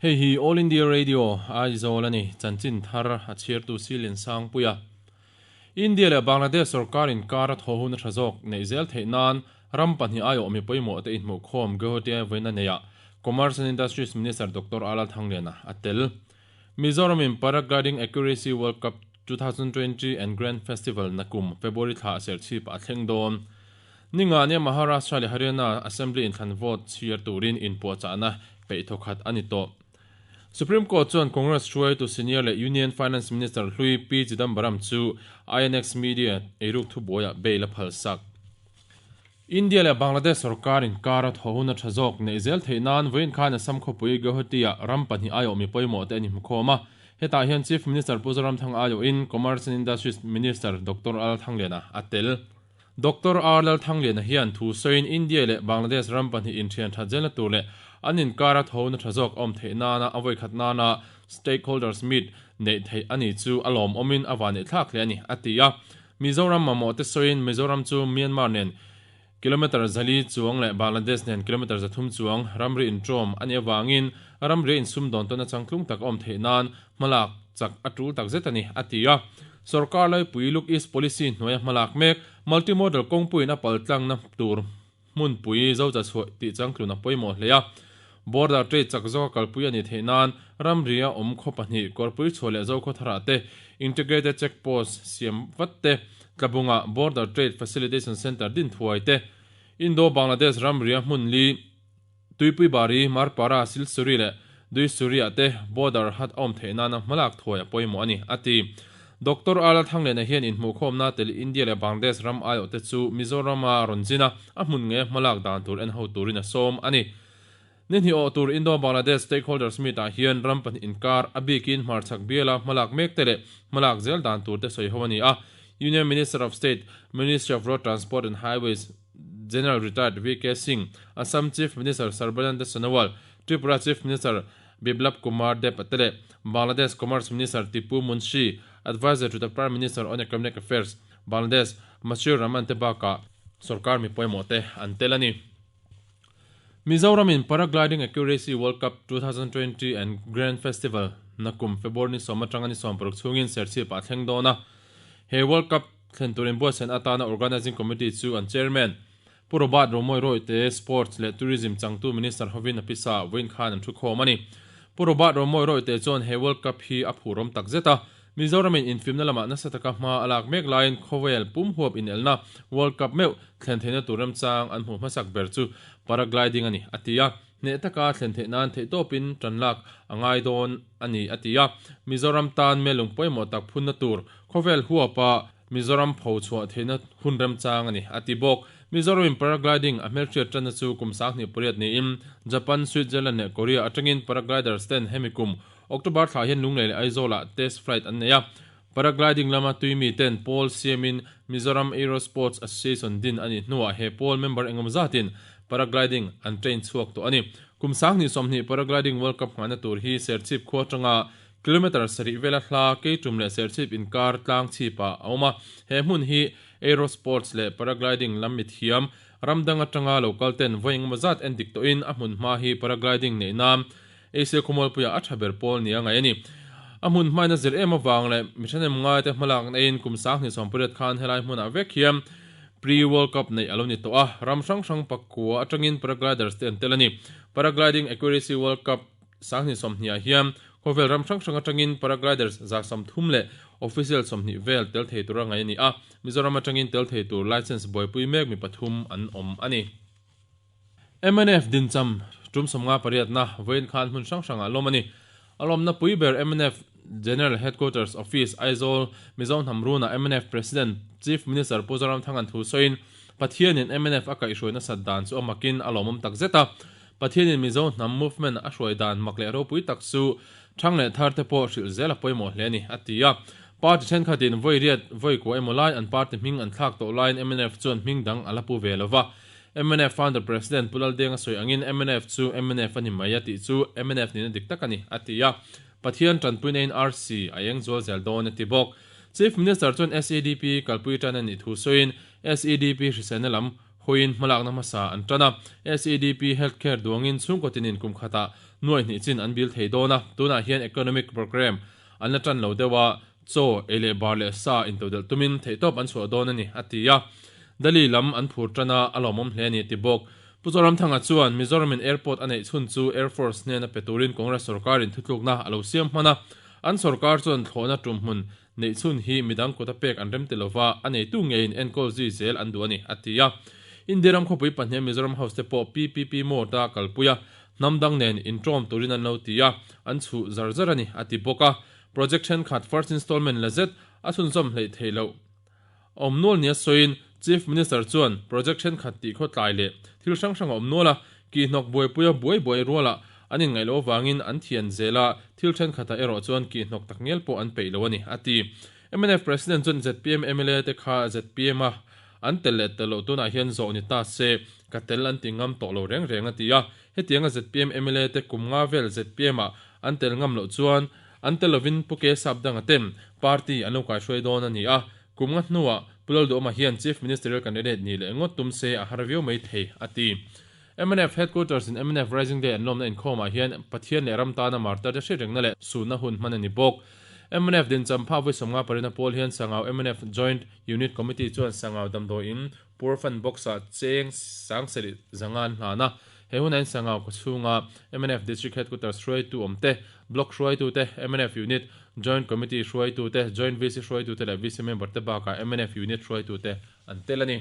Hei hi All India Radio, Aizawl a ni, chanchin thar a chhiartu Silian Sangpuia. India leh Bangladesh sorkar inkar a thaw hun a tha zawk neih zel theih nan ram pahnih aiawh mi pawimawh te inhmuhkhawm Guwahati vawiin a neihah Commerce and Industries Minister Doctor Alal Thangliana a tel. Mizoram in Paragliding Accuracy World Cup 2020 and Grand Festival nakum February thla a serchhip a thleng dawn. Ninga nia Maharashtra leh Haryana Assembly inthlan vote chhiar turin inpuahchahna peih thawkhat a ni tawh. Supreme Court chuan Congress hruaitu senior leh Union Finance Minister hlui P Chidambaram chu INX Media eiruk thubuaiah bail a phalsak. India leh Bangladesh sorkar inkar a thaw hun a tha zawk neih zel theih nan vawiin khan Assam khawpui Guwahati-ah ram pahnih aiawh mi pawimawh te an inhmukhawm a. Hetah hian Chief Minister Pu Zoramthanga aiawhin Commerce and Industries Minister Doctor Al Thangliana a tel. Doctor R Lalthangliana hian thu sawiin India leh Bangladesh ram pahnih inthian that zelna tur leh an inkar a tho na tha zawk a awm theih nana a vawikhat nana stakeholders meet neih theih a ni chu a lawmawmin a vanneih thlak hle a ni, a ti a. Mizoram mamawh te sawiin Mizoram chu Myanmar nen kilometre 400 chuang leh Bangladesh nen kilometre 300 chuang ramri intawm a nih avangin ramri insumdawn tawn a changtlung tak a awm theih nan hmalak chak a tul tak zet a ni, a ti a. Sorkar laipui Look East Policy hnuaia hmalak mek, Multimodal kawngpuiin a paltlangna tur hmunpui zo chachhuah tih changtlun a pawimawh hle a. Border trade chak zawka kalpui a nih theih nan ramria awm khaw pahnih Kawrpui chhuah leh Zokhawtharah te Integrated Check Post siam vat te, Tlabungah Border Trade Facilitation Centre din thuai te, Indo-Bangladesh ramria hmun li, Tuipui Bari, Marpara, Silsuri leh Duisuri-ah te border hat a awm theih nana hmalak thuai a pawimawh a ni, a ti. Doctor R. Lalthangliana hian inhmuhkhawmna tel India leh Bangladesh ram aiawhte chu Mizoram-a rawn zin a, a hmun ngeia hmalak dan tur en ho turin a sawm a ni. Ni hnih awh tur Indo-Bangladesh Stakeholders Meet-ah hian ram pahnih inkar, a bikin hmarchhak biala hmalak mek te leh hmalak zel dan tur te sawi ho a ni a. Union Minister of State, Ministry of Road Transport and Highways, General Retired VK Singh, Assam Chief Minister Sarbananda Sonowal, Tripura Chief Minister Biplab Kumar Deb te leh Bangladesh Commerce Minister Tipu Munshi, Adviser to the Prime Minister on Economic Affairs, Bangladesh, Mashur Rahman te bakah sorkar mi pawimawh te an tel a ni. Mizoram in Paragliding Accuracy World Cup 2020 and Grand Festival nakum February ni sawm atanga ni 60 chhungin Serchhip ah a thleng dawn a. He World Cup Thlen tur inbuatsaihna atana Organising Committee chu an Chairman, Pu Robert Romawia Royte, Sports leh Tourism changtu Minister hovin a pisa vawiin khan an thukhawm a ni. Pu Robert Romawia Royte chuan he World Cup hi a phurawm tak zet a, Mizoramin infimna lamah nasa taka hma a lak mek laiin khawvel pum huap inelna World Cup meuh thlen theihna tur remchang an hmuh hmasak ber chu Paragliding a ni, a ti a. Hneh taka thlen theih nan theihtawpin tan lak a ngai dawn a ni, a ti a. Mizoram tan melung pawimawh tak phunna tur khawvel huapa Mizoram pho chhuah theihna hun remchang a ni, a ti bawk. Mizoramin paragliding a hmelhriat tanna chu kum 28 niin Japan, Switzerland leh Korea atangin paragliders ten hemi kum October thla hian Lunglei leh Aizawlah test flight an nei a. Paragliding lama tuimi ten pawl siamin Mizoram Aero Sports Association din a nih hnuah he pawl member engemaw zatin paragliding an train chhuak tawh a ni. Kum 2020 Paragliding World Cup nghahna tur hi Serchhip khua atanga kilometre sarih vela hla Keitum leh Serchhip inkar tlang chhipah a awm a. He hmun hi Aero Sports leh Paragliding lam mithiam ram dang atanga lo kal ten vawi engemaw zat en dik tawhin a hmun hma hi paragliding neih nan Asia khawmualpuiah a tha ber pawl nia ngaih a ni. A hmun hmain a zir em avang leh mi ṭhahnem ngaite hmalak naiin kum 2020 khan helai hmunah vek hian Pre World Cup neih a lo ni tawh a, ram hrang hrang pakua atangin paragliders te an tel a ni. Paragliding Accuracy World Cup 2020 ah hian khawvel ram hrang hrang atangin paragliders 130 leh official 20 vel tel thei tura ngaih a ni a, Mizoram atangin tel thei tur licence buaipui mek mi pathum an awm a ni. Mnf dincham tum 58na vawiin khan hmun hrang hrangah lawm a ni. A lawmna pui ber mnf General Headquarters Office, Aizawl, Mizo hnam runah mnf President, Chief Minister Pu Zoramthanga'n thu sawiin, Pathianin mnf a kaihhruai nasat dan chu a makin a lawmawm tak zet a. Pathianin Mizo hnam movement a hruai dan mak leh ropui tak chu thang leh thar te pawh hrilh zel a pawimawh hle a ni, a ti a. Party thenkhatin vawi riat vawi kua emaw lai an party hming an thlak tawh laiin mnf chuan hming dang a la pu ve lo va. Mnf founder President Pu Laldenga sawi angin mnf chu mnf a ni mai a tih chu mnf nihna dik tak a ni, a ti a. Pathian tanpuina in RC a eng zual zel dawn a ti bawk. Chief Minister chuan SEDP kalpui tan a nih thu sawiin SEDP hriselna lam hawiin hmalakna hmasa an tan a. SEDP Health Care duangin chhungkaw tinin kum khatah nuai hnih chin an bil thei dawn a, tunah hian Economic Programme an la tan lo deuh a, chaw, ei leh bar leh sa intodelh tumin theihtawp an chhuah dawn a ni, a ti a. Delhi lam an phur tan a, a lawmawm hle a ni, a ti bawk. Pu Zoramthanga chuan Mizoramin airport a neih chhun chu Air Force hnena pe turin Congress sorkarin thutlukna a lo siam hman a, an sorkar chuan thlawhna tum hmun neih chhun hi midang kuta pek an rem ti lova, a neitu ngeiin enkawl zui zel an duh a ni, a ti a. India ram khawpui pahniha Mizoram House te pawh PPP mode a kalpui a, hnam dang nen inṭawm turin an lo ti a, an chhuh zar zar a ni, a ti bawk a. Project thenkhat first installment la zet a chhunzawm hleih theih loh. Awm nual nia sawiin Chief Minister chuan project thenkhat tih khaw tlai leh thil hrang hrang a awm nual a, kihhnawk buaipuia buai buai rualah an inngaih loh avangin an thian zel a, thil thenkhatah erawh chuan kihhnawk tak ngial pawh an peih lo a ni, a ti. Mnf President chuan zpm mla te kha zpm a an tel leh tel loh tunah hian zawh ni ta se, ka tel an ti ngam tawh lo reng reng a ti a. Hetianga zpm mla te kum nga vel zpm ah an tel ngam loh chuan An tel lovin Pu Ke Sapdanga ten party an lo kaihruai dawn a ni a, kum nga hnuah Pu Lalduhawma hian Chief Ministerial candidate nih leh ngawt tum se a har viau mai thei, a ti. Mnf Headquarters in mnf Rising Day an lawmna inkhawmah hian Pathian leh ram tana martar te hriatrengna leh sunna hun hman a ni bawk. Mnf Dinchampha vawi 50 parina pawl hian Sangau mnf Joint Unit Committee chuan Sangau damdawiin Poor Fund Box-ah cheng 70,000 zanga an hlan a, he hunah hian Sangau khawchhunga mnf District Headquarters hruaitu awmte, Block hruaitute, mnf Unit Joint Committee hruaitute, Joint VC hruaitute leh VC member te bakah mnf Unit hruaitute an tel a ni.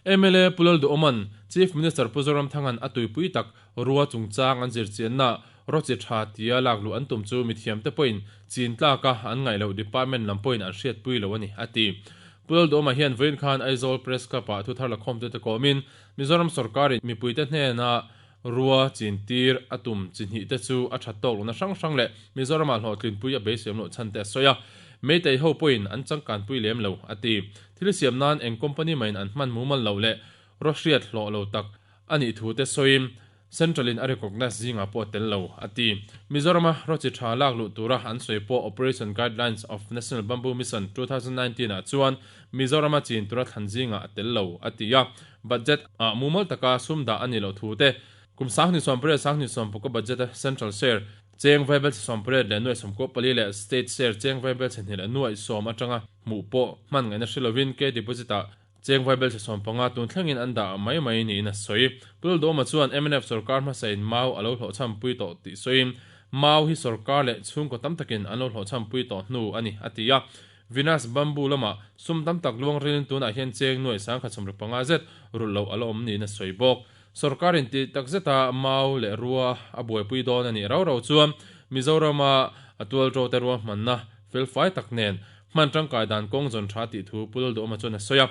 Mla Pu Lalduhawma'n Chief Minister Pu Zoramthanga'n a tuipui tak rua chungchang an zirchianna rawchi tha tia lakluh an tum chu mithiamte pawhin chin tlaka an ngaih loh department lam pawhin an hriatpui lo a ni, a ti. Pu Lalduhawma hian vawiin khan Aizawl Press Club-ah thuthar lakhawmtute kawmin Mizoram sorkarin mipuite hnena Rua chintir a tum chi hnih te chu a that tawk lohna hrang hrang leh Mizoramah hlawhtlinpui a beisem loh chhan te a sawi a, Meitei ho pawhin an changkanpui lem lo, a ti. Thil siam nan eng company mahin an hman mumal loh leh rawhriat hlawh lo tak a nih thu te sawiin Central in a recognise zingah pawh a tel lo, a ti. Mizorama rawchi tha lak luh tura an sawi pawh Operation Guidelines of National Bamboo Mission 2019 ah chuan Mizorama chin tura thlan zingah a tel lo, a ti a. Budget ah mumal taka sum dah a nih loh thu te, kum 2018 2019 budget a Central share cheng vaibelchhe 18 leh nuaih 14 leh State share cheng vaibelchhe hnih leh nuaih sawm atanga hmuh pawh hman ngaihna hre lovin K deposit ah cheng vaibelchhe 15 tun thlengin an dah mai mai niin a sawi. Pu Lalduhawma chuan mnf sorkar hmasain mau a lo hlawhchhampui tawh tih sawiin, Mau hi sorkar leh chhungkaw tam takin an lo hlawhchhampui tawh hnu a ni, a ti a. Venus Bamboo lamah sum tam tak luang rilin tunah hian cheng nuai 1075 zet rulh loh a la awm niin a sawi bawk. Sorkar in tih tak zeta mau leh rua a buaipui dawn a nih rau rau chuan Mizorama a tualṭo te ruahmanna felfai tak nen hman tangkai dan kawng zawn tha tih thu Pu Lalduhawma chuan a sawi a.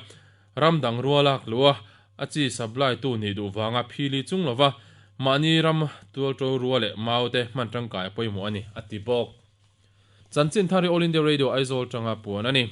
Ram dang rua lak luh a, a chi supply tu nih duh vanga phili chung lova mahni ram tualṭo rua leh mau te hman tangkai a pawimawh a ni, a ti bawk. Chanchin thar hi All India Radio Aizawl tanga puan a ni.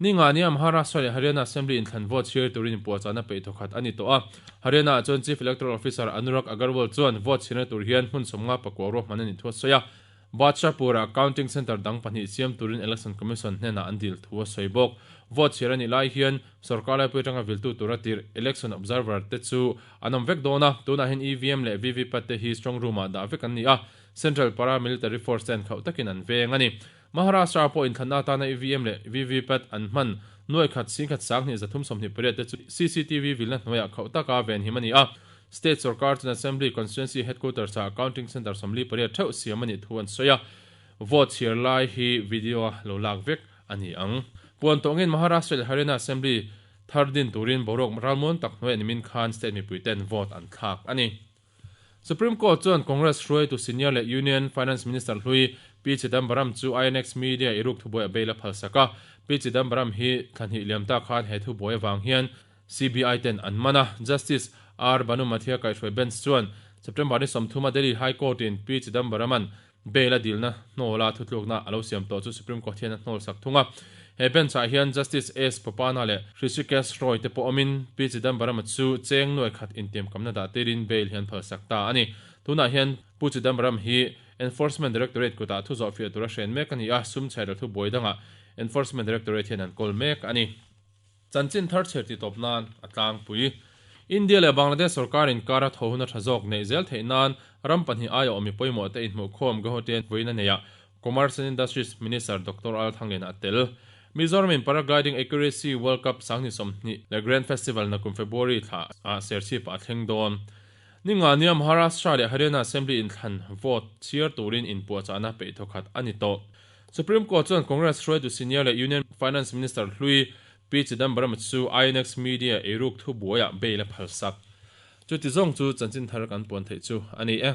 Ninga nia Maharashtra leh Haryana Assembly inthlan vote chhiar turin inpuahchahna peih thawkhat a ni tawh a. Haryana ah chuan Chief Electoral Officer Anurag Agarwal chuan vote chhiarna tur hian hmun 51 ruahman a nih thu a sawi a. Badshahpur-ah counting centre dang pahnih siam turin Election Commission hnenah an dil thu a sawi bawk. Vote chhiar a nih lai hian sorkar laipui atanga viltu tura tirh Election Observer te chu an awm vek dawn a. Tunah hian EVM leh VVPAT te hi strong room-ah dah vek an ni a. Central Paramilitary Force ten khauh takin an veng a ni. Maharashtra pawh inthlanna atana EVM leh VVPAT an hman nuai khat 10,000 sang hnih 328 te chu CCTV vilna hnuaiah khauh taka venhim a ni a. State sorkar chuan Assembly Constituency Headquarters ah Counting Centre 48 theuh siam a nih thu an sawi a. Vote chhiar lai hi video a lo lak vek a ni ang. Puan tawngin Maharashtra leh Haryana Assembly thar din turin boruak ralmuan tak hnuaiah nimin khan state mipui ten vote an thlak a ni. Supreme Court chuan Congress hruaitu senior leh Union Finance Minister hlui P Chidambaram chu INX Media i ruk thubuai a bail a phalsak a. P Chidambaram hi thla hnih liam ta khan he thubuai avang hian CBI ten an man a. Justice R Banumathia kaihhruai bench chuan September ni 30 a Delhi High Court in P Chidambaram-a'n Bail a dilna hnawla thutlukna a lo siam tawh chu Supreme Court hian a hnawl sak thung a. He bench ah hian Justice S. Popana leh Hrishikesh Roy te pawh awmin P. Chidambaram-a chu cheng nuai khat intiamkamna dah tirin bail hian phal sak ta a ni. Tunah hian Pu Chidambaram hi Enforcement Directorate kutah thu zawh fiah tura hren mek a ni a, sum chhairal thu buai dangah Enforcement Directorate hian an kawl mek a ni. Chanchin thar chher ti tawp nan a tlangpui. India leh Bangladesh sorkar inkara thawhhuna tha zawk neih zel theih nan ram pahnih aiawh mi pawimawhte inhmuhkhawm Guwahati-a vawiin a neihah Commerce and Industries Minister Doctor Al Thangliana a tel. Mizoram-in Paragliding Accuracy World Cup 2020 leh Grand Festival nakum February thla ah Serchhip-ah a thleng dawn. Ningania Maharashtra leh Haryana Assembly inthlan vote chhiar turin inpuahchahna peih thawkhat a ni tawh. Supreme Court chuan Congress hruaitu senior leh Union Finance Minister hlui P Chidambaram chu INX Media eiruk thubuaiah bail a phalsak. Chuti zawng chu chanchin thar kan puan theih chu a ni e.